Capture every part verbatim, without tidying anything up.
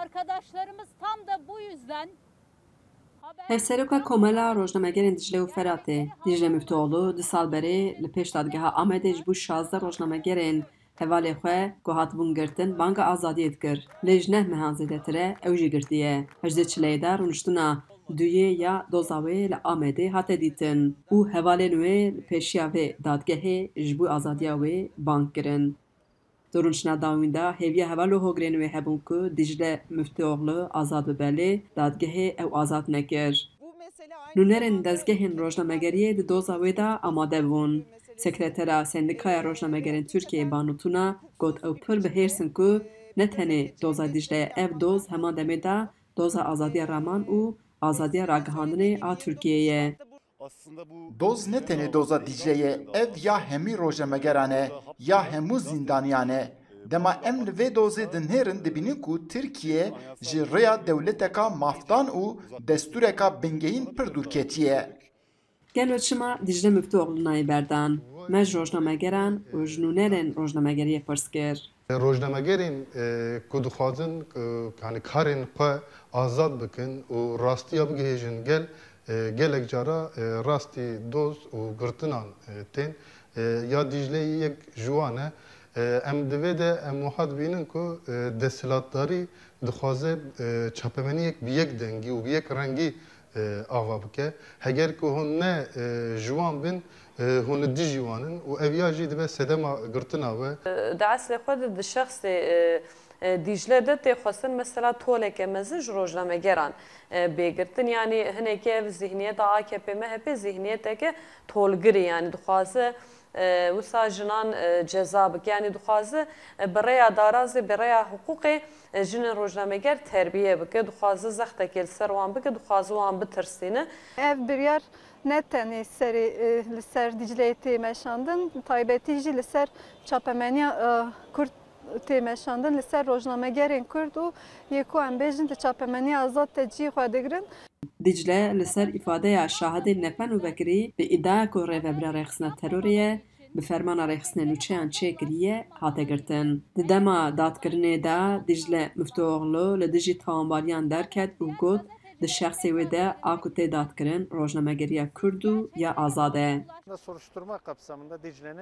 Arkadaşlarımız tam da bu yüzden haber- Hevseroka Komela Rojnamegerên Dicle û Feratê, Dicle Miftoğlu, du sal berê li pêş dadgeha Amedê ji bo şazdeh rojnamegerên hevalê xwe ku hatibûn girtin, banga azadiyê dikir. Lê ji neh mehan zêdetir e, ew jî girtiye. Hejdê Çileyê de rûniştina duyê ya doza wê li Amedê hate dîtin û hevalên wê li pêşiya vê dadgehê ji bo azadiya wê bang kirin. Di rûniştina dawîn de hêviya heval û hogirên wê hebûn ku Dicle Miftoğlu azad bibe, lê dadgehê ew azad nekir. Nûnerên dezgehên rojnamegeriyê di doza wê de amade bûn. Sekretera Sendîkaya Rojnamegerên Tirkiyeyê Banu Tuna got ew pir bi hêrs in ku ne tenê doza Dicleyê, ev doz heman demê de doza azadiya raman û azadiya ragihandinê a Tirkiyeyê ye. Doz ne tenê doza Dîcle ye, ev ya hemî rojnamegeran e, ya hemû zîndaniyan e. Dema em li vê dozê dinihêrin dibînin ku Tirkiye ji rêya dewleteka mafdan û destûreka bingehîn pir dûr ketiye. Gelo çima Dicle Miftoğlu nayê berdan? Me ji rojnamegeran û ji nûnerên rojnamegeriyê pirs kir. Rojnamegerên e, ku dixwazin e, yani karên xwe azad bikin û rastiya bigihêjin gel, e, gelek cara e, rastî doz û girtinan e, tên. E, ya Dîcleyê yek ji wan e. E, em di vê de em wiha dibînin ku e, desthilatdarî dixwaze e, çapemeniyek bi yek dengî û bi yek rengî e, ava bike. Heger ku hûn ne e, ji wan bin, e, hûn li dijî wan in û ev ya jî dibe sedema girtina we. Di eslê xwe de di şexsê e, e, Dîcle de tê xwestin mesela toleke mezin ji rojnamegeran e, bê girtin. Yanî hinekî ev zihniyeta A K P M H P zihniyeteke tolgirê, yanî dixwaze e, wisa jinan e, ceza bike. Yanî dixwaze e, bi rêya darazê, bi rêya hiqûqê e, jinên rojnameger terbiye bike. Dixwaze zextekê li ser wan bike, dixwaze wan bitirsîne. Ev biryar ne tenê serê e, li ser Dicleyê tê meşandin, taybetî jî li ser çapemeniya e, Kurd tê meşandin, li ser rojnamegerên Kurd û yê ku em bêjin di çapemeniya azad de cihê xwe digirin. Dicle li ser îfadeya şahidên Nepen û Bekirî bi îdiaya ku rêvebira rêxistina terorê ye, bi fermana rêxistinê nûçeyan çêkiriye, hate girtin. Di dema dadkirinê de Dicle Miftoğlu li dijî tawanbariyan derket û got, di şexsê wê de a ku tê dadkirin rojnamegeriya Kurd û ya azad e.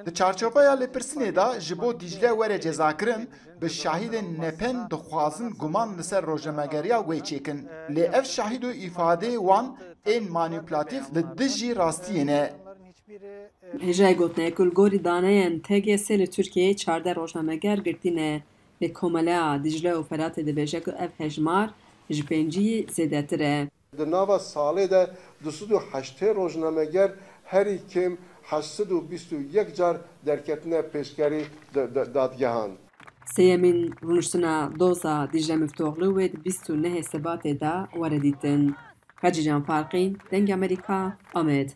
Di çarçoveya lêpirsinê de ji bo Dîcle were cezakirin, bi şahidên nepen dixwazin guman li ser rojnamegeriya wê çêkin. Lê ev şahid û îfadeyê wan ên manîpulatîf li dijî rastiyê ne. Hêjayê gotinê ku li gorî daneyên T G S li Tirkiyeyê çardeh rojnameger girtî ne, lê Komeleya Dicle û Feratê dibêje ku ev hejmar ji pêncî zêdetir e. Di nava salê de du sed û heştê rojnameger herî kêm heşt sed û bîst û yek car derketine pêşgerî dadgehan. Sêyemîn rûniştina doza Dicle Miftoğlu wê di bîst û nehê Sebatê de were dîtin. Hecîcan Farqîn, Dengê Amerîka, Amed.